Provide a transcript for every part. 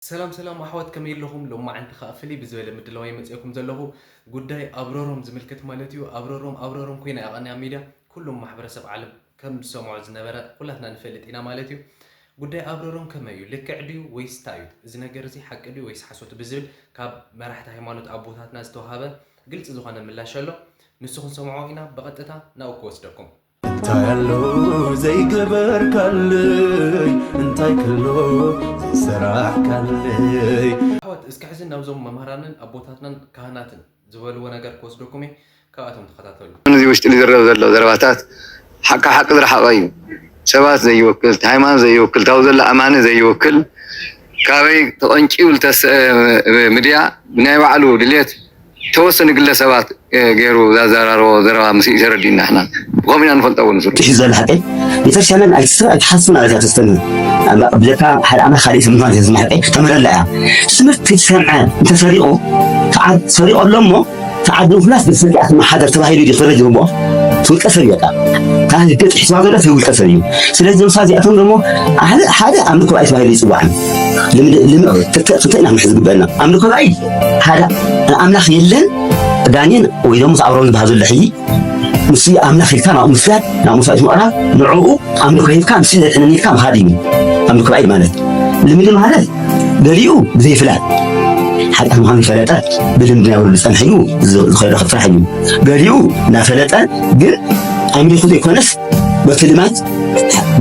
ሰላም ሰላም ኣሕዋት፣ ከመይ ኣለኹም? ሎማዓንቲ ከኣ ፍልይ ብዝበለ ምድላው እየ መፂኦኩም ዘለኹ። ጉዳይ ኣብረሮም ዝምልከት ማለት እዩ። ኣብረሮም ኣብረሮም ኮይና እያ ቀንያ ሚድያ። ኩሉም ማሕበረሰብ ዓለም ከም ዝሰምዖ ዝነበረ ኩላትና ንፈልጥ ኢና ማለት እዩ። ጉዳይ ኣብረሮም ከመይ እዩ? ልክዕ ድዩ ወይስ እንታይ እዩ? እዚ ነገር እዚ ሓቂ ድዩ ወይስ ሓሶት ብዝብል ካብ መራሕቲ ሃይማኖት ኣቦታትና ዝተዋሃበ ግልፂ ዝኾነ ምላሽ ኣሎ። ንሱ ክንሰምዖ ኢና። ብቐጥታ ናብኡ ክወስደኩም። እንታይ ኣሎ ዘይገበርካለይ? እንታይ ከሎ ዘይሰራሕካለይ? ኣሕዋት፣ እስኪ ሕዚ ናብዞም መምህራንን ኣቦታትናን ካህናትን ዝበልዎ ነገር ክወስደኩም እየ። ካብኣቶም ተኸታተሉ። እዚ ውሽጢ ዝረብ ዘሎ ዘረባታት ሓቂ ሓቂ ዝረሓቐ እዩ። ሰባት ዘይወክል፣ ሃይማኖት ዘይወክል፣ ታው ዘሎ ኣማኒ ዘይወክል፣ ካበይ ተቐንጭዩ ዝተሰ-፣ ሚድያ ብናይ ባዕሉ ድሌት ተወሰኑ ግለሰባት፣ እ፣ ገይሩ ዘዘራረቦ ዘረባ ምስ እዩ ተረዲእና፣ ንሕና ብኸምኡ ኢና ንፈልጦ እውን ንስሩ። ትሕዝ ዘሎ ሓቂ ቤተክርስትያንን ኣይትስ-፣ ኣይትሓስብ ማለት እያ ተስተምህር። ብዘካ ሓደ ኣምላኽ ካልእ ስም ማለት እዚ ሓቂ ተምረላ እያ። ትምህርቲ ትሰምዐ እንተሰሪቑ፣ ተዓ-፣ ሰሪቑ ኣሎ እሞ፣ ተዓዲ ምፍላስ ብስርቂ ኣትመሓደር ተባሂሉ እዩ ፍርድ ዝህቦ። እቲ ውልቀ ሰብ እዩ በቃ። እታ ህገ ጥሒስዋ ዘሎ እቲ ውልቀ ሰብ እዩ። ስለዚ ምሳ እዚኣቶም ደግሞ ሓደ፣ ሓደ ኣምልኮ ባእሲ ተባሂሉ ይፅዋዕ። ልምድ፣ ልም-፣ ክልተ፣ ክልተ ኢና ክንሕዝ ዝግበአና። ኣምልኮ ባእሲ ሓደ ኣምላኽ የለን፣ ጋኔን ወይ ደግሞ ኣብሮም ዝበሃል ዘሎ ሕጂ፣ ንሱ ኣምላኽ ኢልካ ናብኡ ምስጋድ፣ ናብ መስዋእቲ ምቕራብ፣ ንዕኡ ኣምልኮ ሂብካ፣ ንሱ ዘድሕነኒ ኢልካ ምኻድ እዩ ኣምልኮ ባእሲ ማለት። ልምዲ ማለት ገሊኡ ብዘይፍላጥ ሓጢኣት ምዃኑ ዝፈለጠ ብልምዲ ናይ ወለዱ ዝጸንሐ እዩ ዝ-፣ ዝኸዶ ስራሕ እዩ። ገሊኡ እናፈለጠ ግን ኣምሊኹ ዘይኮነስ በቲ ልማድ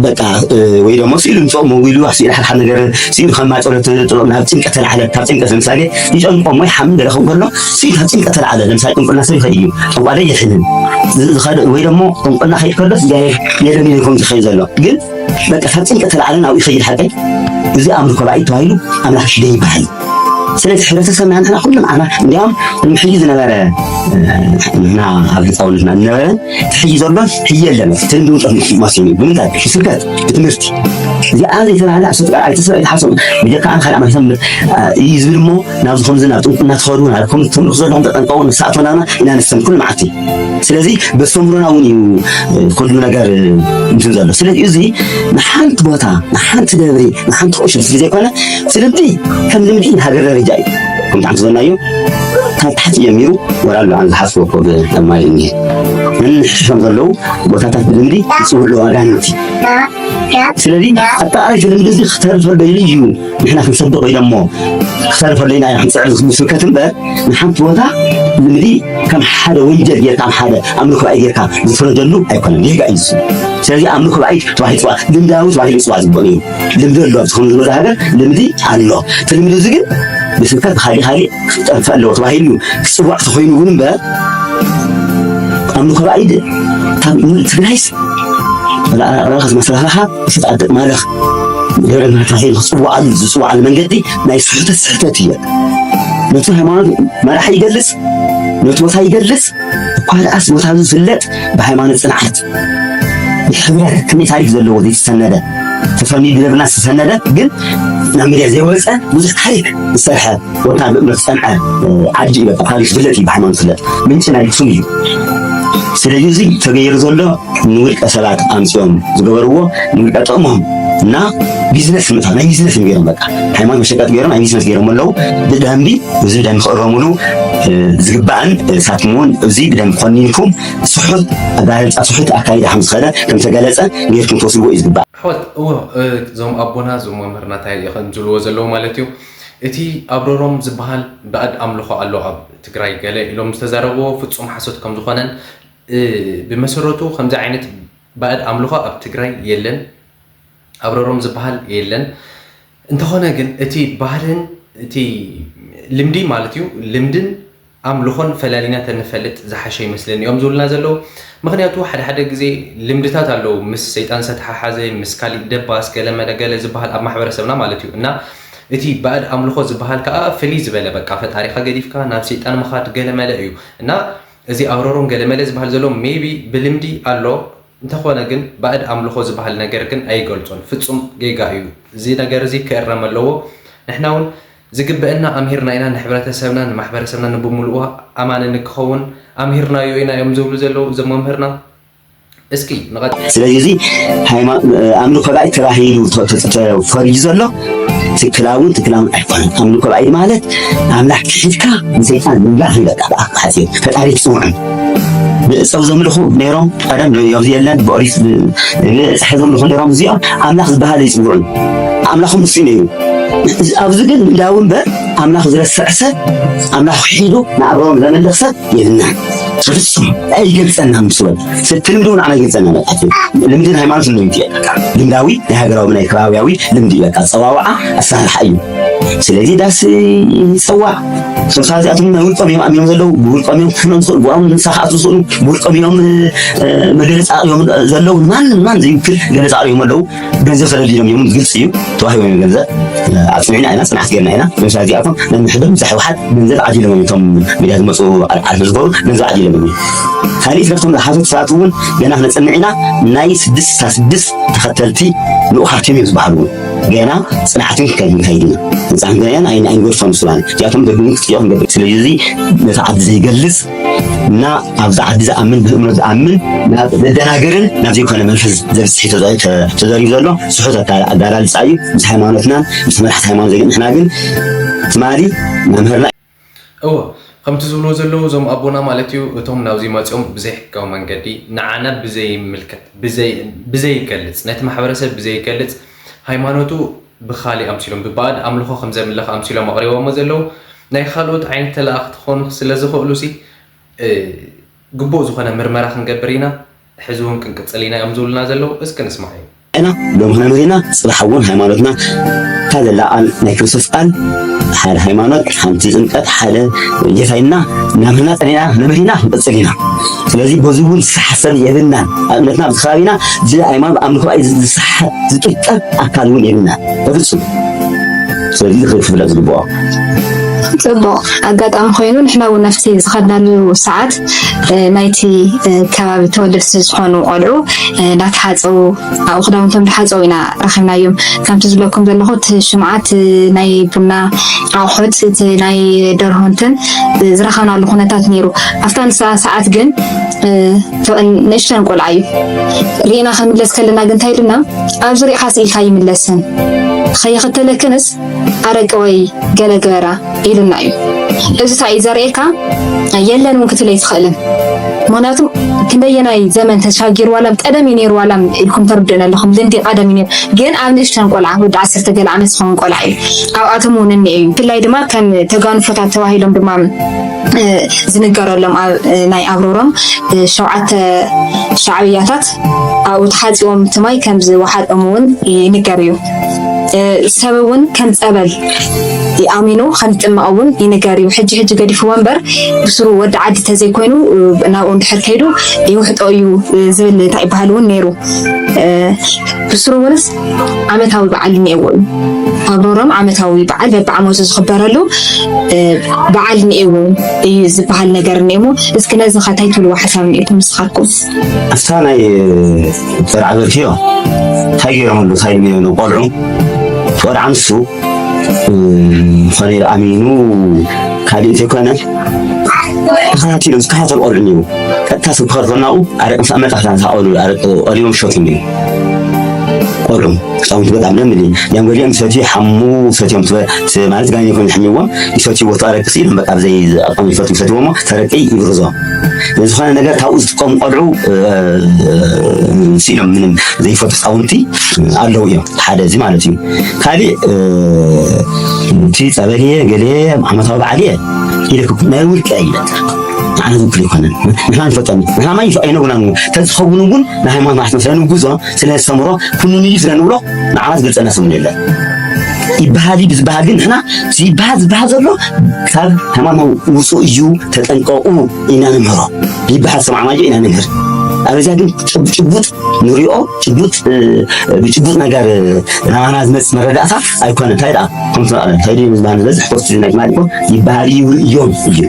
በቃ፣ እ፣ ወይ ደሞ ስኢሉ ንጾም መዊሉ ኣብ ስኢሉ ሓድሓድ ነገር ስኢሉ ከም ማይ ጸሎት ናብ ጭንቀት ተላዕለ፣ ካብ ጭንቀት ለምሳሌ ይጨንቆም ወይ ሓምን ገለ ክኸውን ከሎ ስኢሉ ካብ ጭንቀት ተላዕለ፣ ለምሳሌ ጥንቁልና ሰብ ይኸይድ እዩ፣ ጠንቋለ ይድሕንን ዝ-፣ ዝኸደ ወይ ደሞ ጥንቁልና ከይድ ከሎ እግዚኣብሔር የለን ኢሉ ከም ዝኸይድ ዘሎ ግን በቃ ካብ ጭንቀት ተላዕለ ናብኡ ይኸይድ ሓቀይ። እዚ ኣምልኮ ባእሲ ተባሂሉ ኣምላኽ ሽደ ይበሃል። ስለዚ ሕብረተሰብና ንሕና ኩሎም ዓና እንዲያውም ቅድሚ ሕጂ ዝነበረ፣ እ፣ ንሕና ኣብ ህፃውነትና ዝነበረ እቲ ሕጂ ዘሎ ሕጂ የለን። እቲ ልምዲ እውን ጠፊኡ ማሲኑ እዩ። ብምንታይ? ብስብከት፣ ብትምህርቲ። እዚኣ ዘይተባህለ ኣብ ሰብካ ኣይተሰብ ኣይተሓሰቡ። ብጀካ ኣን ካልእ ኣመልክቶም፣ እ፣ እዩ ዝብል እሞ ናብ ዝኾኑ ናብ ጥንቁልና ትኸዱ፣ ናብ ከም ትምህርቱ ዘለኹም ተጠንቀቑ፣ ንሳቶም ናብና ኢና ንሰም ኩሉ መዓልቲ። ስለዚ በስተምህሮና እውን እዩ፣ እ፣ ኩሉ ነገር፣ እ፣ እንትን ዘሎ። ስለዚ እዚ ንሓንቲ ቦታ፣ ንሓንቲ ደብሪ፣ ንሓንቲ ቁሽት ስለ ዘይኮነ፣ እቲ ልምዲ ከም ልምዲ ንሃገር ደረጃ እዩ። ከምቲ ሓንቲ ዝበልናዮ፣ ካብ ታሕቲ ጀሚሩ ወላ ኣሎ፣ ኣነ ዝሓስቦ እኮ ብማይ እኒሄ። ነንሕሽሾም ዘለዉ ቦታታት ብልምዲ ይጽውዑ ኣጋንንቲ። ስለዚ ኣጠቓላይ እቲ ልምዲ እዚ ክተርፈሉ ደልዩ እዩ። ንሕና ክንሰብቕ ወይ ደሞ ክተርፈሉ ኢና ክንጽዕር ዝብል ስብከት እምበር፣ ንሓንቲ ቦታ ልምዲ ከም ሓደ ወንጀል ጌርካ፣ ከም ሓደ ኣምልኮ ባእሲ ጌርካ ዝፍረደሉ ኣይኮነን፣ ጌጋ እዩ ንሱ። ስለዚ ኣምልኮ ባእሲ ተባሂሉ ይጽዋዕ፣ ልምዳዊ ተባሂሉ ይጽዋዕ ዝግበኦ እዩ። ልምዲ ኣሎ፣ ዝኾነ ዝኾነ ሃገር ልምዲ ኣሎ። እቲ ልምዲ እዚ ግን ብስብከት ብኻሊእ ካሊእ ክጠፍእ ኣለዎ ተባሂሉ ክጽዋዕ ተኾይኑ እውን እምበር፣ ኣምልኮ ባእሲ ካብ ትግራይስ ረኸስ መስራሕኻ እቲ ጻድቅ ማለኽ ገረና ተባሂሉ ክጽዋዓሉ ዝጽዋዓሉ መንገዲ ናይ ስሕተት ስሕተት እዩ። ነቲ ሃይማኖት መራሒ ይገልጽ፣ ነቲ ቦታ ይገልጽ፣ እኳ ደኣስ ቦታ ዝፍለጥ ብሃይማኖት ጽንዓት፣ ብሕብረት ክንደይ ታሪኽ ዘለዎ ዘይተሰነደ፣ ተሰኒዱ ደብና ዝተሰነደ ግን ናብ ሚድያ ዘይወፀ ብዙሕ ታሪኽ ዝሰርሐ ቦታ ብእምነት ዝጸንዐ፣ እ፣ ዓዲ እዩ። በቃ ታሪኽ ዝፍለጥ እዩ፣ ብሃይማኖት ዝፍለጥ ምንጪ ናይ ኣክሱም እዩ። ስለዚ እዚ ተገይሩ ዘሎ ንውልቀ ሰባት ኣምፅኦም ዝገበርዎ ንውልቀ ጥቕሞም እና ቢዝነስ ምታ ናይ ቢዝነስ እዮም ገይሮም። በቃ ሃይማኖት መሸቀጥ ገይሮም ናይ ቢዝነስ ገይሮም ኣለዉ። ብደንቢ እዚ ብደንቢ ክእረሙሉ፣ እ፣ ዝግባእን፣ እ፣ ንሳትኩም እውን እዚ ብደንቢ ኮኒንኩም ስሑት ኣገላልፃ ስሑት ኣካይዳ ከም ዝኸደ ከም ዝተገለፀ ጌርኩም ትወስድዎ እዩ ዝግባእ። ኣሕዋት፣ እወ፣ እ፣ እዞም ኣቦና እዞም መምህርና እንታይ እዮም ከም ዝብልዎ ዘለዉ ማለት እዩ። እቲ ኣብረሮም ዝበሃል ባእድ ኣምልኾ ኣሎ ኣብ ትግራይ ገለ ኢሎም ዝተዛረብዎ ፍጹም ሓሶት ከም ዝኾነን፣ እ፣ ብመሰረቱ ከምዚ ዓይነት ባእድ ኣምልኾ ኣብ ትግራይ የለን፣ ኣብረሮም ዝበሃል የለን። እንተኾነ ግን እቲ ባህልን እቲ ልምዲ ማለት እዩ፣ ልምድን ኣምልኾን ፈላሊና ተንፈልጥ ዝሓሸ ይመስለኒ እዮም ዝብሉና ዘለዉ። ምኽንያቱ ሓደ ሓደ ግዜ ልምድታት ኣለዉ ምስ ሰይጣን ዝተተሓሓዘ፣ ምስ ካሊእ ደባስ ገለ መለ ገለ ዝበሃል ኣብ ማሕበረሰብና ማለት እዩ። እና እቲ ባእድ ኣምልኾ ዝበሃል ከኣ ፍልይ ዝበለ በቃ ፈጣሪኻ ገዲፍካ ናብ ሰይጣን ምኻድ ገለ መለ እዩ። እና እዚ ኣብረሮም ገለ መለ ዝበሃል ዘሎ ሜይቢ ብልምዲ ኣሎ። እንተኾነ ግን ባእድ ኣምልኾ ዝበሃል ነገር ግን ኣይገልጾን። ፍጹም ጌጋ እዩ። እዚ ነገር እዚ ክእረም ኣለዎ። ንሕና እውን ዝግበአና ኣምሂርና ኢና። ንሕብረተሰብና ንማሕበረሰብና ንብምልኡ ኣማኒ ንክኸውን ኣምሂርናዮ ኢና እዮም ዝብሉ ዘለዉ እዞም መምህርና። እስኪ ንቐጽል። ስለዚ እዚ ሃይማ-፣ ኣምልኮ ባእድ ተባሂሉ ተ-፣ ተ-፣ ተፈሪጁ ዘሎ ትክላውን ትክላውን ኣይኮነን። ኣምልኮ ባዕድ ማለት ኣምላኽ ክሒድካ ንሰይጣን ምምላኽ እዩ። በቃ ብኣፍ ማለት እዩ። ፈጣሪ ትጽውዑን ብእፀው ዘምልኹ ነይሮም ቀደም ኣብዚ የለን። ብኦሪት ብፀሐ ዘምልኹ ነይሮም። እዚኦም ኣምላኽ ዝበሃል ይፅውዑን ኣምላኹም ንሱ እዩ ነይሩ። ኣብዚ ግን እንዳው እምበር ኣምላኽ ዝረስዕ ሰብ ኣምላኽ ሒዱ ንኣእምሮም ዘመልኽ ሰብ የብልናን። ብፍጹም ኣይገልጸና። ምስ በል ስቲ ልምዲ እውን ኣነ ይገልጸና። በቃ ልምድን ሃይማኖትን ነው ይትየ። በቃ ልምዳዊ ናይ ሃገራዊ ናይ ከባቢያዊ ልምዲ በቃ ጸዋውዓ ኣሰራርሓ እዩ። ስለዚ ዳስ ይጸዋዕ። ሶሳ እዚኣቶም ናይ ውልቆም እዮም ኣሚኖም ዘለዉ፣ ብውልቆም እዮም ክፍሎም ዝኽእሉ፣ ብኦም ንሳ ክኣትዉ ዝኽእሉ፣ ብውልቆም እዮም መገለጻ እዮም ዘለዉ። ማን ማን ዘይውክል ገለጻ እዮም ኣለዉ። ገንዘብ ተደልዮም እዮም፣ ግልፂ እዩ። ተዋሂቦም እዮም ገንዘብ። ኣፅኒዕና ኢና፣ ፅንዓት ገይርና ኢና። ለምሳሌ እዚኣቶም ነንሕዶም ምስ ህወሓት ገንዘብ ዓዲሎም እዮም እቶም ሚድያ ዝመፁ ዓርፊ ዝገሩ ገንዘብ ዓዲሎም እዮም። ካልእ ትረፍቶም ዝሓተቱ ሰባት እውን ገና ክነፅንዕ ኢና። ናይ ስድስት ስሳ ስድስት ተኸተልቲ ልኡኻት እዮም ዝበሃሉ እውን ገና ፅንዓትን ክካይድ ኢና። ንፃንገያን ኣይንጎድፎም ስባን እዚኣቶም ደግሙ ክፅዮ ክንገብር። ስለዚ እዚ ነቲ ዓዲ ዘይገልፅ እና ኣብዚ ዓዲ ዝኣምን ብእምነት ዝኣምን ናብ መደናገርን ናብ ዘይኮነ መንፈስ ዘብፅሒ ተዘ- ተ- ተዘርዩ ዘሎ ስሑት ኣታ- ኣጋላልፃ እዩ። ምስ ሃይማኖትናን ምስ መራሕቲ ሃይማኖት ዘይግን ንሕና ግን ትማሊ መምህርና እወ ከምቲ ዝብልዎ ዘለዉ እዞም ኣቦና ማለት እዩ እቶም ናብዚ መፂኦም ብዘይሕጋዊ መንገዲ ንዓና ብዘይምልከት ብዘይ- ብዘይገልፅ ነቲ ማሕበረሰብ ብዘይገልፅ ሃይማኖቱ ብኻሊእ ኣምሲሎም ብባእድ ኣምልኾ ከምዘምልኽ ኣምሲሎም ኣቕሪቦሞ ዘለዉ ናይ ካልኦት ዓይነት ተለኣኽቲ ክኾኑ ስለዝኽእሉ ሲ ግቡእ ዝኾነ ምርመራ ክንገብር ኢና። ሕዚ እውን ክንቅፅል ኢና እዮም ዝብሉና ዘለዉ። እስኪ ንስማዕ እዩ። ኢና ሎም ክነምህር ኢና። ፅባሕ እውን ሃይማኖትና እታ ዘላ ቃል ናይ ክርስቶስ ቃል ሓደ ሃይማኖት፣ ሓንቲ ጥምቀት፣ ሓደ ጌታ ኢልና እናምህርና ፀኒና ነምህር ኢና ክንቅፅል ኢና። ስለዚ በዚ እውን ዝሰሓሰብ የብልናን። ኣብ እምነትና ኣብዚ ከባቢና እዚ ሃይማኖት ኣምልኮ ዝሰሓት ዝጥቀም ኣካል እውን የብልናን በፍፁም። ስለዚ ዝኽእል ክፍለጥ ዝግብኦ። ፅቡቕ ኣጋጣሚ ኮይኑ ንሕና እውን ኣብቲ ዝኸድናሉ ሰዓት ናይቲ ከባቢ ተወለድቲ ዝኾኑ ቆልዑ እንዳተሓፀቡ ኣብኡ ክዳውንቶም እንዳሓፀቡ ኢና ረኺብናዮም። ከምቲ ዝብለኩም ዘለኹ እቲ ሽምዓ እቲ ናይ ቡና ኣቑሑት እቲ ናይ ደርሆ እንትን ዝረኸብናሉ ኩነታት ነይሩ። ኣብታ ንሳ ሰዓት ግን ንእሽተን ቆልዓ እዩ ርኢና ክንምለስ ከለና ግን እንታይ ኢሉና ኣብዚ ሪኢኻ ስኢልካ ይምለስን ከይኽተለክንስ ኣረቂ ወይ ገለ ግበራ ኢሉና እዩ። እዚ እንታይ እዩ ዘርእየካ? የለን እውን ክትብል ኣይትኽእልን። ምክንያቱ ክንደየናይ ዘመን ተሻጊሩ ዋላ ቀደም እዩ ነይሩ ዋላ ኢልኩም ተርድእን ኣለኹም ልምዲ ቀደም እዩ ነይሩ። ግን ኣብ ንእሽተን ቆልዓ ወዲ ዓሰርተ ገለ ዓመት ዝኸውን ቆልዓ እዩ። ኣብኣቶም እውን እኒኦ እዩ። ብፍላይ ድማ ከም ተጋንፎታት ተባሂሎም ድማ ዝንገረሎም ናይ ኣብሮሮም ሸውዓተ ሻዕብያታት ኣብኡ ተሓፂቦም እቲ ማይ ከም ዝወሓጦም እውን ይንገር እዩ። ሰብ እውን ከም ፀበል ኣሚኑ ከም ዝጥመቕ እውን ይንገር እዩ። ሕጂ ሕጂ ገዲፍዎ እምበር ብስሩ ወዲ ዓዲ ተዘይኮይኑ ናብኡ እንድሕር ከይዱ ይውሕጦ እዩ ዝብል እንታይ ይበሃል እውን ነይሩ። ብስሩ እውንስ ዓመታዊ በዓል እኒኤዎ እዩ። ኣብሮሮም ዓመታዊ በዓል በብዓመቱ ዝኽበረሉ በዓል እኒኤዎ እዩ ዝበሃል ነገር እኒኤሞ። እስኪ ነዚ ኸ እንታይ ትብልዎ ሓሳብ እኒኤኩም ንስኻትኩም? ኣስታ ናይ ዶክተር ዓበርክዮ እንታይ ገይሮምሉ እንታይ ኢሎም ነይሮም ንቆልዑ? ቆልዓ ንሱ ዝኾነ ኢሉ ኣሚኑ ካልእ ዘይኮነ ተኸታቲሎም ዝከታተሉ ቆልዑ እኒአው። ቀጥታ ሰብ ክኸልፈናኡ ኣረቂ ምስ ኣመጣ ክሳን ዝሃቀሉ ኣረቂ ቀሊቦም ዝሸጡ እኒአው። ቆልዑ ህፃውንቲ በጣም ለምድ ያም ገሊኦም ይሰትዩ ሓሙ ሰትዮም ማለት ጋይነ ይኮኑ ይሕምዎም ይሰትዩ ወጡ ኣረቂ ስኢሎም በቃ ብዘይ ኣቋም ይፈቱ ይሰትይዎሞ ተረቂ ይብርዞ ዝኾነ ነገር ካብኡ ዝጥቀሙ ቆልዑ ስኢሎም ምንም ዘይፈቱ ህፃውንቲ ኣለዉ እዮም። ሓደ እዚ ማለት እዩ። ካሊእ እቲ ጸበል እየ ገለ ዓመታዊ በዓል እየ ኢለ ክኩ ናይ ውልቀ እየ። ንዓና ዝውክል ይኮነን። ንሕና ንፈጠን ንሕና ማይ ይፈ ኣይነጉናን። ተዝኸውን እውን ንሃይማኖት ማሕተም ስለ ንጉዞ ስለ ነስተምሮ ኩኑን እዩ ስለ ንብሎ ንዓና ዝገልጸና ስምን የለን። ይበሃል እዩ ብዝበሃል ግን ንሕና ዝይበሃል ዝበሃል ዘሎ ካብ ሃይማኖት ውፁእ እዩ ተጠንቀቁ ኢና ንምህሮ። ይበሃል ሰማዕናዮ ኢና ንምህር። ኣብዚኣ ግን ጭቡጥ ንሪኦ ጭቡጥ ብጭቡጥ ነገር ናባና ዝመፅእ መረዳእታ ኣይኮነ እንታይ ደኣ ከምቲ እንታይ ድዩ ዝበሃል ዝበዝሕ ኮስቲ ናይ ትማሊ እኮ ይበሃል እዩ እዮም እዩ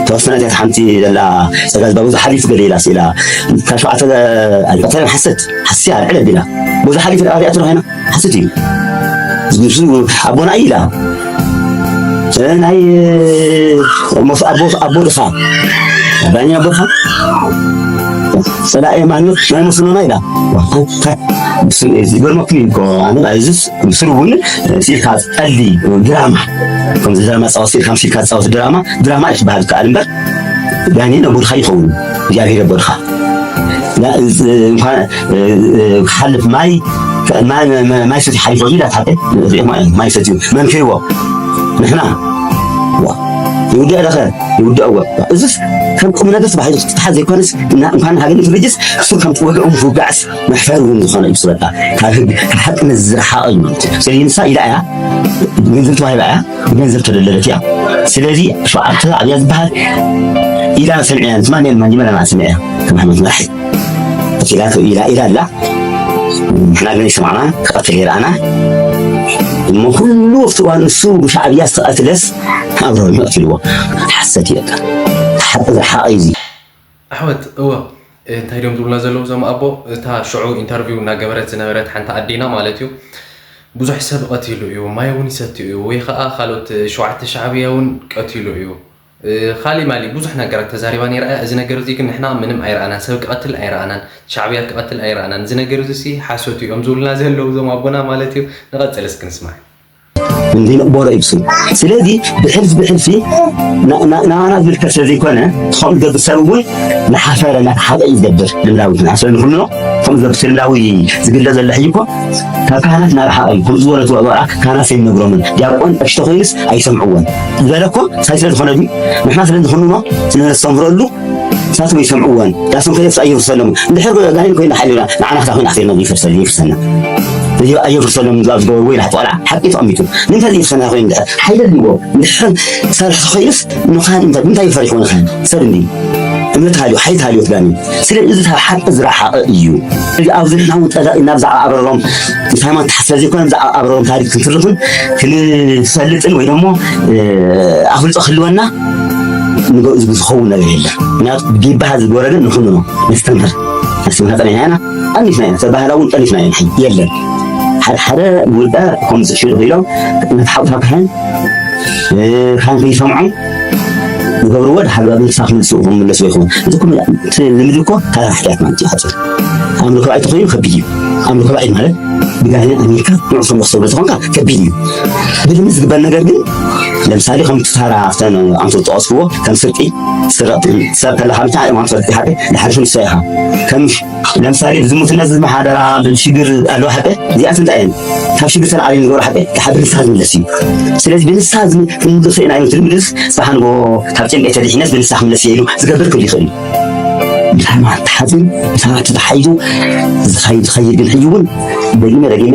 ተወሰነ እዚኣ ሓንቲ ዘላ ፀጋ ዝባቡ ዝሓሊፉ ገለ ኢላ ስኢላ ካብ ሸውዓተ ኣይቀተለን ሓሰት ሓስያ ኣልዕለ ቢላ ብዙ ሓሊፉ ደኣ ሪኣ ትረኸና ሓሰት እዩ ዝግሱ ኣቦና ኢላ ናይ ኣቦ ድኻ ዳኛ ቦታ ጸላኢ ማን ናይ ሙስሊምና ኢላ። ይገርመኩም እኮ ኣነ እዚስ ምስሉ እውን ሲልካ ጸሊ ድራማ ከምዚ ድራማ ጻወት ሲልካ ሲልካ ጻወት ድራማ ድራማ ይባሃል ከኣል እምበር ዳኒ ነቡርካ ይኸውን እግዚኣብሔር የቦርካ እንኳን ክሓልፍ ማይ ማይ ሰቲ ሓሊፎ ኢላ ታተ ማይ ሰቲ መንከይዎ ንሕና ይውድእ ለኸ ይውድእዎ እዚስ ከም ቁም ነገር ተባሂሉ ክትሓዝ ዘይኮነስ እንኳን ሃገር ትብጅስ እሱ ከም ወግዑ ምፍጋዕስ መሕፈር እውን ዝኾነ እዩ ስበታ ካብ ህግ ካብ ሓቂ ዝረሓቐ እዩ ማለት እዩ ስለዚ ንሳ ኢላ እያ ገንዘብ ተባሂላ እያ ገንዘብ ተደለለት እያ ስለዚ ሸዓተ ኣብያ ዝበሃል ኢላ ሰምዐያ ንስማ ኔን ማንዲመላ ሰምዐያ ከም ሓመት መራሒ ኢላ ኢላ ኢላ ኣላ ንሕና ግን ይሰማዕና ክቐትል ይረኣና እሞ ኩሉ ኣብቲ እዋን ንሱ ብሻዕብያ ዝተቐትለስ ኣብሮ ይቐትልዎ ሓሰት እዩ በቃ ሓቂ ዝሓቐ እዩ ኣሕወት እወ እንታይ ድዮም ዝብሉና ዘለዉ እዞም ኣቦ እታ ሽዑ ኢንተርቪው እናገበረት ዝነበረት ሓንቲ ኣዴና ማለት እዩ ብዙሕ ሰብ ቀቲሉ እዩ ማይ እውን ይሰቲ እዩ ወይ ከዓ ካልኦት ሸውዓተ ሻዕብያ እውን ቀቲሉ እዩ ካሊ ማሊ ብዙሕ ነገራት ተዛሪባ ነይራ እያ እዚ ነገር እዚ ግን ንሕና ምንም ኣይረኣናን ሰብ ክቐትል ኣይረኣናን ሻዕብያ ክቐትል ኣይረኣናን እዚ ነገር እዚ ሓሶት እዮም ዝብሉና ዘለዉ እዞም ኣቦና ማለት እዩ ንቐፅል እስኪ ንስማዕ እንዲህ ነው ቦረ ይብሱ ስለዚህ ብሕልፍ ብሕልፊ ናና ዝብል ከሰ ዘይኮነ ትኸም ገብር ሰብ እውን ንሓፈረ ናተሓቀ ይገብር ልምላዊ ስለ ንክምኖ ከም ገብር ልምላዊ ዝግለ ዘሎ ሕጂ እኮ ካብ ካህናት ናርሓቀ እዩ ከም ዝበለቱ ኣባራ ካህናት ዘይነግሮምን ዲያቆን ቀሽተ ኮይንስ ኣይሰምዕዎን ዝበለ እኮ ሳይ ስለ ዝኾነ ድዩ ንሕና ስለ ንክምኖ ስለ ነስተምረሉ እሳቶም ይሰምዕወን ዳሶም ከየፍሳ ይፍርሰሎም እንድሕር ጋኔን ኮይና ሓሊና ንዓና ክታ ኮይና ኣክቲርና ይፍርሰል ይፍርሰና እዚ ኣየፍርሰሎም ኣብ ዝገበርዎ ኢላ ቆልዓ ሓቂ ተቐሚጡ ንምንታይ ዘይፍርሰና ኮይኑ እንድሕር ሓይለ ልዎ እንድሕር ሰርሕ ኮይኑስ ንኻን እንታይ ምንታይ ይፈሪሕዎ ንኻን ሰብ እንዲ እምነት ሃልዩ ሓይል ሃልዮት ጋኔን ስለ እዚ ካብ ሓቂ ዝረሓቐ እዩ እዚ ኣብዚ ንሕና እውን ጠለቕ ኢና ብዛዕባ ኣብረሮም ምስ ሃይማኖት ተሓስረ ዘይኮነ ብዛዕባ ኣብረሮም ታሪክ ክንትርኽን ክንፈልጥን ወይ ደሞ ኣፍልጦ ክህልወና ንገ- ዝኸውን ነገር የለን። ምክንያቱ ዲባሃ ዝጎረ ግን ንኹሉ ነው ነስተምህር ነስተምህር ጠኒሕና ኢና ቀኒስና ኢና ሰብ ባህላ እውን ቀኒስና ኢና የለን ሓደ ሓደ ውልቀ ከምዚ ሽሉ ኢሎም ነቲ ሓቁ ካብ ካህን እ፣ ካህን ከይሰምዖም ዝገብርዎ ድሓር ኣብ ንስኻ ክምልሱ ክምለሱ ይኸውን እዚ ኩሉ እቲ ልምዲ እኮ ታራ ሓጢኣት ማለት እዩ ሓፂር ኣምልኮ ባዕድ ተኾይኑ ከቢድ እዩ ኣምልኮ ባዕድ ማለት ብጋኔን ኣሚርካ ንዑ ሰምርክ ሰብለ ዝኾንካ ከቢድ እዩ ብልምድ ዝግበር ነገር ግን ለምሳሌ ከም ታራ ኣፍተን ኣንቶ ዝጠቐስክዎ ከም ስርቂ ስረቕ ሰብ ከለካ ብቻ እዮም ኣንቶ ስርቂ ሓደ ድሓር ሽም ሰይኻ ከም ለምሳሌ ዝሙትነት ዝመሓደራ ሽግር ኣለዋ ሓደ እዚኣት እንታይ እየን ካብ ሽግር ተላዓሊ ንገብሮ ሓደ ካብ ብንሳ ዝምለስ እዩ ስለዚ ብንሳ ክንምለሶ ኢና ኢሉ ትልምድስ ፅባሕ ንጎ ካብ ጭንቀት ተድሒነስ ብንሳ ክምለስ እየ ኢሉ ዝገብር ክል ይኽእል እዩ ብሃይማኖት ተሓዝን ብሰባት ተታሓይዙ ዝኸይድ ዝኸይድ ግን ሕጂ እውን ደጊመ ደጊመ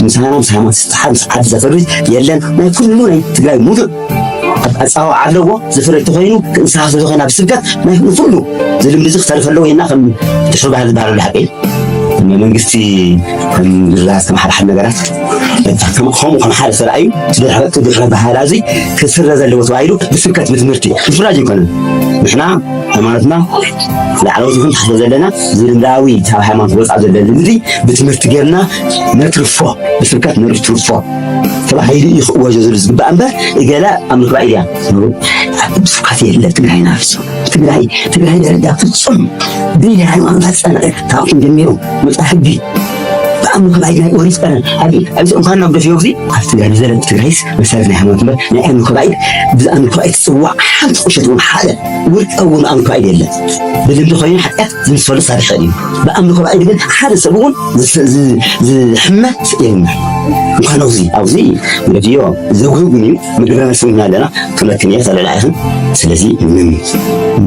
ምሳና ምስ ሃይማኖት ዝተሓዝ ምስ ዓዲ ዘፍርስ የለን ናይ ኩሉ ናይ ትግራይ ሙሉእ ኣጻዋዓ ኣለዎ ዝፍረ ተኾይኑ ክንስሓ ስለዝኾይና ብስብከት ናይ ኩሉ ዝልምዲ እዚ ክተርፍ ኣለዎ ኢልና ከም ድሕሪ ባህል ዝበሃለሉ ሓቂ መንግስቲ ዝላ ዝተመሓዳሓድ ነገራት ከምኡ ከም ሓደ ሰብኣዩ ድሕረ ባህላ እዚ ክስረ ዘለዎ ተባሂሉ ብስብከት ብትምህርቲ ብፍራጅ ይኮነ ንሕና ሃይማኖትና ላዕለዎት ይኹን ታሕተ ዘለና ዝልምዳዊ ካብ ሃይማኖት ወፃእ ዘሎ ልምዲ ብትምህርቲ ጌርና ነትርፎ ብስብከት ነትርፎ ተባሂሉ እዩ ክእወጆ ዝብል ዝግባእ እምበር እገለ ኣብ ምክባእ ኢድያ ስብከት የለ ትግራይና ፍፁም ትግራይ ትግራይ ደረጃ ፍፁም ብይ ሃይማኖት ኣፀንዐ ካብኩም ጀሚሩ መፃ ሕጊ ብኣምልኮ ባዕድ ናይ ኦሪት ቀረን ኣብዚ እንኳን ናብ ደፊዮ ግዜ ኣብ ትግራይ ብዘለለ ትግራይስ መሰረት ናይ ሃይማኖት እምበር ናይ ኣምልኮ ባዕድ ብኣምልኮ ባዕድ ትፅዋዕ ሓንቲ ቁሸት እውን ሓደ ውልቀ እውን ኣምልኮ ባዕድ የለን ብልምዲ ኮይኑ ሓጢኣት ዝምስፈሉ ሳርሐ እዩ ብኣምልኮ ባዕድ ግን ሓደ ሰብ እውን ዝሕመት የልና እንኳን ኣብዚ ኣብዚ ረድዮ ዘውህብ ግን እዩ ምግብረ መስምና ኣለና ክመክን እየ ተለላ ኢኽን ስለዚ ምን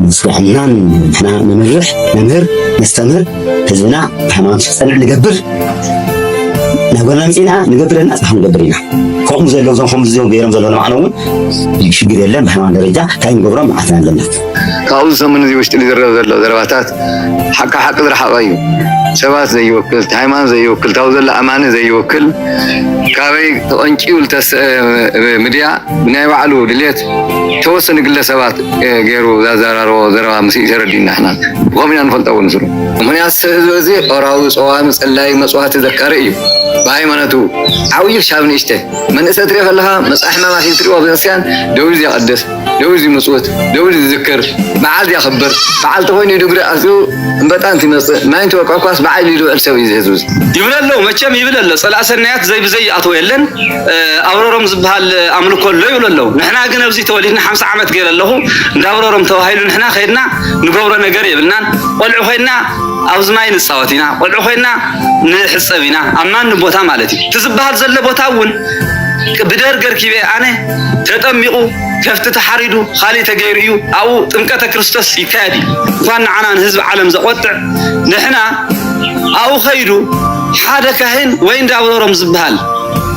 ምስጋዕናን ንሕና ንምርሕ መምህር ነስተምህር ህዝብና ሃይማኖት ክፀንዕ ንገብር ናጎና ምፅና ንገብረና ፅባሕ ንገብር ኢና ከምኡ ዘለዉ ዞም ከምዚ ዞም ገይሮም ዘለዉ ንባዕሎም እውን ሽግር የለን ብሃይማኖት ደረጃ እንታይ ንገብሮም መዓትና ኣለና ካብኡ ዝሰሙን እዚ ውሽጢ ዝረብ ዘሎ ዘረባታት ሓቂ ሓቂ ዝረሓቐ እዩ ሰባት ዘይወክል ሃይማኖት ዘይወክል ታው ዘሎ ኣማኒ ዘይወክል ካበይ ተቐንጭዩ ዝተስአ ምድያ ብናይ ባዕሉ ድሌት ተወሰኑ ግለሰባት ገይሩ ዛዘራረቦ ዘረባ ምስ ተረዲእና ሕና ብኸም ኢና ንፈልጦ እውን ስሩ ምክንያት እዚ ኦራዊ ፀዋሚ ፀላይ መፅዋዕቲ ዘካሪ እዩ ብሃይማኖቱ ዓብዩ ክሻብ ንእሽተ መንእሰ ትሪኦ ከለኻ መፅኣ ሕማማት እዩ ትሪኦ። ቤተክርስትያን ደው ኢሉ የቐድስ፣ ደው ኢሉ ይምፅውት፣ ደው ኢሉ ይዝክር፣ በዓል የኽብር። በዓል ተኾይኑ ኢዱ እግሪ ኣስኡ እምበጣ እንትመፅእ ማይ እንትወቅዐኳስ በዓል ኢሉ ዝውዕል ሰብ እዩ እዚ ህዝቢ እዚ። ይብለ ኣለዉ መቸም ይብል ኣሎ። ፀላእ ሰናያት ዘይ ብዘይ ይኣትዎ የለን። ኣብ ሮሮም ዝበሃል ኣምልኮ ኣሎ ይብሉ ኣለዉ። ንሕና ግን ኣብዚ ተወሊድና ሓምሳ ዓመት ገይረ ኣለኹ። እንዳ ሮሮም ተባሂሉ ንሕና ከይድና ንገብሮ ነገር የብልናን። ቆልዑ ኮይና ኣብዚ ማይ ንፃወት ኢና። ቆልዑ ኮይና ንሕፀብ ኢና ኣብ ማንም ቦታ ማለት እዩ። እቲ ዝበሃል ዘሎ ቦታ እውን ብደርግ ኣርኪበ ኣነ ተጠሚቑ ከፍቲ ተሓሪዱ ካሊእ ተገይሩ እዩ። ኣብኡ ጥምቀተ ክርስቶስ ይካየድ እዩ። እንኳን ንዓና ንህዝቢ ዓለም ዘቆጥዕ ንሕና ኣብኡ ከይዱ ሓደ ካህን ወይ እንዳብረሮም ዝበሃል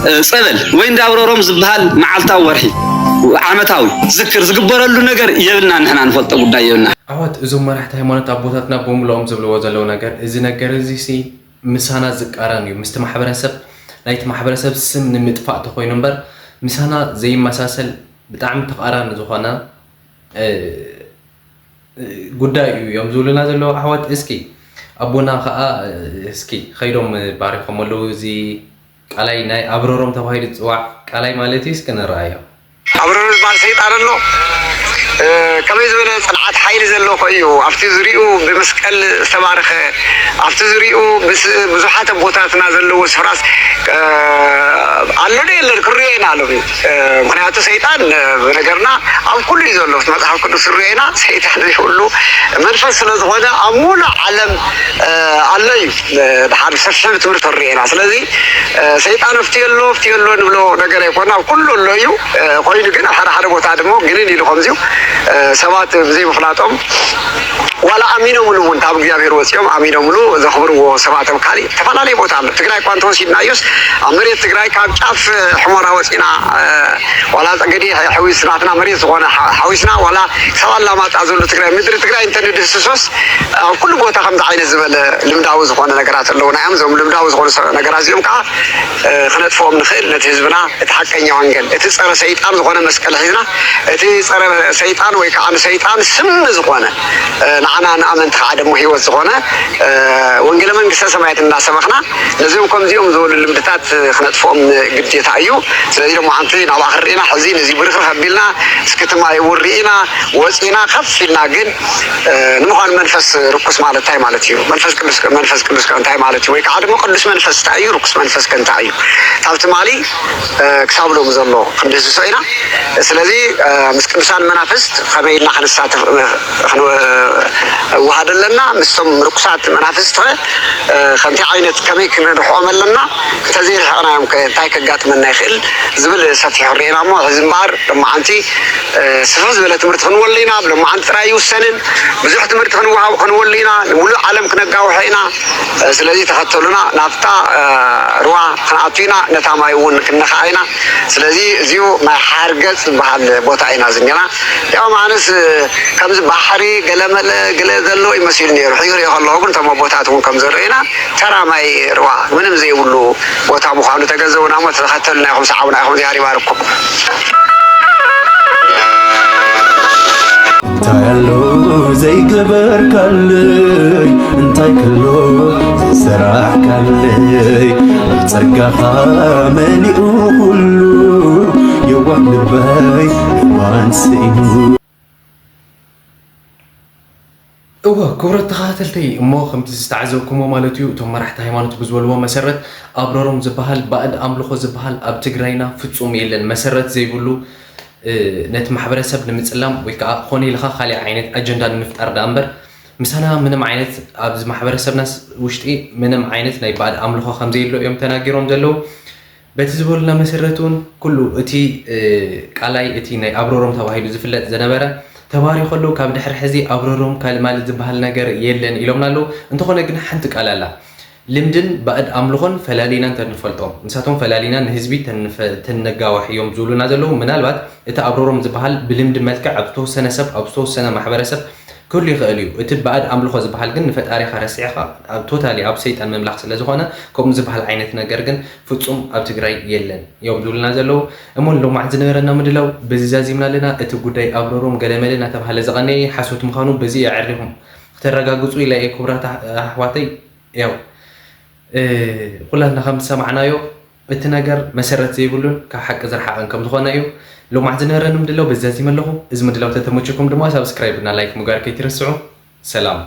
እ፣ ጸበል ወይ እንዳብረሮም ዝበሃል መዓልታዊ ወርሒ ዓመታዊ ዝክር ዝግበረሉ ነገር የብልና። ንሕና ንፈልጦ ጉዳይ የብልና። ኣሕዋት፣ እዞም መራሕቲ ሃይማኖት ኣቦታትና ብምልኦም ዝብልዎ ዘለዉ ነገር፣ እዚ ነገር እዚ ሲ ምሳና ዝቃረን እዩ። ምስቲ ማሕበረሰብ፣ ናይቲ ማሕበረሰብ ስም ንምጥፋእ ተኾይኑ እምበር ምሳና ዘይመሳሰል ብጣዕሚ ተቓራኒ ዝኾነ፣ እ፣ እ፣ ጉዳይ እዩ እዮም ዝብሉና ዘለዉ ኣሕዋት። እስኪ ኣቦና ኸኣ፣ እ፣ እስኪ ኸይዶም ባሪኾም ኣለዉ። እዚ ቃላይ ናይ ኣብረሮም ተባሂሉ ዝጽዋዕ ቃላይ ማለት እዩ። እስኪ ንረኣዮ። ኣብረሩ ዝበሃል ሰይጣን ኣሎ። እ፣ ከመይ ዝበለ ጽንዓት ሓይሊ ዘለዎ እዩ። ኣብቲ ዙሪኡ ብመስቀል ዝተባረኸ፣ ኣብቲ ዙሪኡ ምስ ብዙሓት ኣቦታትና ዘለዎ ስፍራስ፣ እ፣ ኣሎ ዶ የለን? ክርዮ ኢና ኣሎ። እ፣ ምኽንያቱ ሰይጣን፣ እ፣ ብነገርና ኣብ ኩሉ እዩ ዘሎ። ኣብቲ መጽሓፍ ቅዱስ ክርዮ ኢና። ሰይጣን ዘይብሉ መንፈስ ስለ ዝኾነ ኣብ ሙሉእ ዓለም፣ እ፣ ኣሎ እዩ። እ፣ ድሓር ብሰፊሑ ብትምህርቲ ክርዮ ኢና። ስለዚ እ፣ ሰይጣን ኣብቲ የሎ፣ ኣብቲ የሎ ንብሎ ነገር ኣይኮነ፣ ኣብ ኩሉ ኣሎ እዩ። እ፣ ኮይኑ ግን ኣብ ሓደ ሓደ ቦታ ድማ ግንን ኢሉ ከምዚዩ፣ እ፣ ሰባት ብዘይምፍላጦም ዋላ ኣሚኖምሉ እውን ካብ እግዚኣብሔር ወፂኦም ኣሚኖምሉ ዘኽብርዎ ሰባት ኣብ ካሊእ ዝተፈላለየ ቦታ ኣሎ። ትግራይ እኳ እንተወሲድናዮስ ኣብ መሬት ትግራይ ካብ ጫፍ ሕሞራ ወፂና፣ እ፣ ዋላ ፀገዴ ሓዊስ ናትና መሬት ዝኾነ ሓ-፣ ሓዊስና ዋላ ክሳብ ኣላማጣ ዘሎ ትግራይ ምድሪ ትግራይ እንተንድህስሶስ ኣብ ኩሉ ቦታ ከምዚ ዓይነት ዝበለ ልምዳዊ ዝኾነ ነገራት ኣለውና እዮም። እዞም ልምዳዊ ዝኾኑ ሰ-፣ ነገራት እዚኦም ከዓ፣ እ፣ ክነጥፍኦም ንኽእል ነቲ ህዝብና እቲ ሓቀኛ ወንጌል፣ እቲ ጸረ ሰይጣን ዝኾነ መስቀል ሒዝና፣ እቲ ጸረ ሰይጣን ወይ ከዓ ንሰይጣን ስሚ ዝኾነ፣ እ፣ ንዓና ንኣመንቲ ከዓ ደሞ ህይወት ዝኾነ፣ እ፣ ወንጌለ መንግስተ ሰማያት እናሰበኽና ነዚኦም ከምዚኦም ዝበሉ ልምድታት ክነጥፍኦም ግዴታ እዩ። ስለዚ ደሞ ሓንቲ ናብኣ ክንርኢ ኢና። ሕዚ ነዚ ብርክርክ ኣቢልና እስኪ እቲ ማይ እውን ርኢና ወፂና ከፍ ኢልና ግን፣ እ፣ ንምዃኑ መንፈስ ርኩስ ማለት እንታይ ማለት እዩ? መንፈስ ቅዱስ፣ መንፈስ ቅዱስ ከ እንታይ ማለት እዩ? ወይ ከዓ ድማ ቅዱስ መንፈስ እንታይ እዩ? ርኩስ መንፈስ ከ እንታይ እዩ? ካብ ትማሊ፣ እ፣ ክሳብ ሎሚ ዘሎ ክንድህስሶ ኢና። ስለዚ፣ እ፣ ምስ ቅዱሳን መናፍስት ከመይ ኢልና ክንሳተፍ፣ እ፣ ክንወሃድ ኣለና? ምስቶም ርኩሳት መናፍስት ከ፣ እ፣ ከምቲ ዓይነት ከመይ ክንርሕቖም ኣለና? እንተዘይርሕቕናዮም ከ እንታይ ከጋጥመና ይኽእል? ዝብል ሰፊሕ ርኢና እሞ፣ ሕዚ እምበኣር ሎማዓንቲ፣ እ፣ ስፍሕ ዝበለ ትምህርቲ ክንወሉ ኢና። ብሎማዓንቲ ጥራይ ኣይውሰንን፣ ብዙሕ ትምህርቲ ክንወሃብ፣ ክንወሉ ኢና። ንምሉእ ዓለም ክነጋውሖ ኢና። እ፣ ስለዚ ተኸተሉና፣ ናብታ፣ እ፣ ሩባ ክንኣቱ ኢና፣ ነታ ማይ እውን ክንነኽኣ ኢና። ስለዚ እዚኡ ማይ ሓርገጽ ዝበሃል ቦታ ኢና ዝኒና። ያው ማነስ፣ እ፣ ከምዚ ባሕሪ ገለመለ ገለ ዘለዎ ይመስል ነይሩ። ሕዚ ሪኦ ከለኹ ግን እቶም ኣቦታት እውን ከም ዘርእዩና ተራ ማይ ሩባ ምንም ዘይብሉ ቦታ ምዃኑ ተገንዘቡና እሞ ተኸተሉና ኢኹም ሰዓቡና ኢኹም። እግዚኣብሔር ይባርኩም። እንታይ ኣሎ ዘይገበርካለይ፣ እንታይ ክሎ ዘይሰራሕካለይ፣ ጸጋኻ መሊኡ ኩሉ የዋህ ልበይ እዋን ስኢኑ። እወ ክቡራት ተኸታተልተይ፣ እሞ ከምቲ ዝተዓዘብኩሞ ማለት እዩ፣ እቶም መራሕቲ ሃይማኖት ብዝበልዎ መሰረት ኣብረሮም ዝበሃል ባእድ ኣምልኾ ዝበሃል ኣብ ትግራይና ፍጹም የለን። መሰረት ዘይብሉ፣ እ፣ ነቲ ማሕበረሰብ ንምጽላም ወይ ከዓ ኾነ ኢልኻ ካሊእ ዓይነት ኣጀንዳ ንምፍጣር ደኣ እምበር ምሳና ምንም ዓይነት ኣብዚ ማሕበረሰብና ስ-፣ ውሽጢ ምንም ዓይነት ናይ ባእድ ኣምልኾ ከም ዘየሎ እዮም ተናጊሮም ዘለዉ። በቲ ዝበሉና መሰረት እውን ኩሉ እቲ፣ እ፣ ቃላይ እቲ ናይ ኣብረሮም ተባሂሉ ዝፍለጥ ዝነበረ ተባሪኹ ኣለዉ። ካብ ድሕሪ ሕዚ ኣብረሮም ካልእ ማልእ ዝበሃል ነገር የለን ኢሎምና ኣለዉ። እንተኾነ ግን ሓንቲ ቃል ኣላ። ልምድን ባእድ ኣምልኾን ፈላሊና እንተንፈልጦም፣ ንሳቶም ፈላሊና ንህዝቢ ተንፈ-፣ ተነጋውሕ እዮም ዝብሉና ዘለዉ። ምናልባት እቲ ኣብረሮም ዝበሃል ብልምዲ መልክዕ ኣብ ዝተወሰነ ሰብ፣ ኣብ ዝተወሰነ ማሕበረሰብ ክህሉ ይኽእል እዩ። እቲ ባእድ ኣምልኾ ዝበሃል ግን ንፈጣሪኻ ረሲዕኻ ኣብ ቶታሊ ኣብ ሰይጣን ምምላኽ ስለ ዝኾነ ከምኡ ዝበሃል ዓይነት ነገር ግን ፍጹም ኣብ ትግራይ የለን እዮም ዝብሉና ዘለዉ። እሞ ንሎማዓንቲ ዝነበረና ምድላው በዚ ዛዚምና ኣለና። እቲ ጉዳይ ኣብረሮም ገለመለ እናተባህለ ዝቐነየ ሓሶት ምዃኑ በዚ ኣዕሪኹም ክተረጋግጹ ኢለ እየ ክቡራት ኣሕ-፣ ኣሕዋተይ። ያው፣ እ፣ ኩላትና ከም ዝሰማዕናዮ እቲ ነገር መሰረት ዘይብሉን ካብ ሓቂ ዝረሓቐን ከም ዝኾነ እዩ። ሎማዕ ዝነበረኒ ምድላው በዚ ዛዚመ ኣለኹ። እዚ ምድላው ተተመችኩም ድማ ሳብስክራይብ እና ላይክ ምግባር ከይትረስዑ። ሰላም።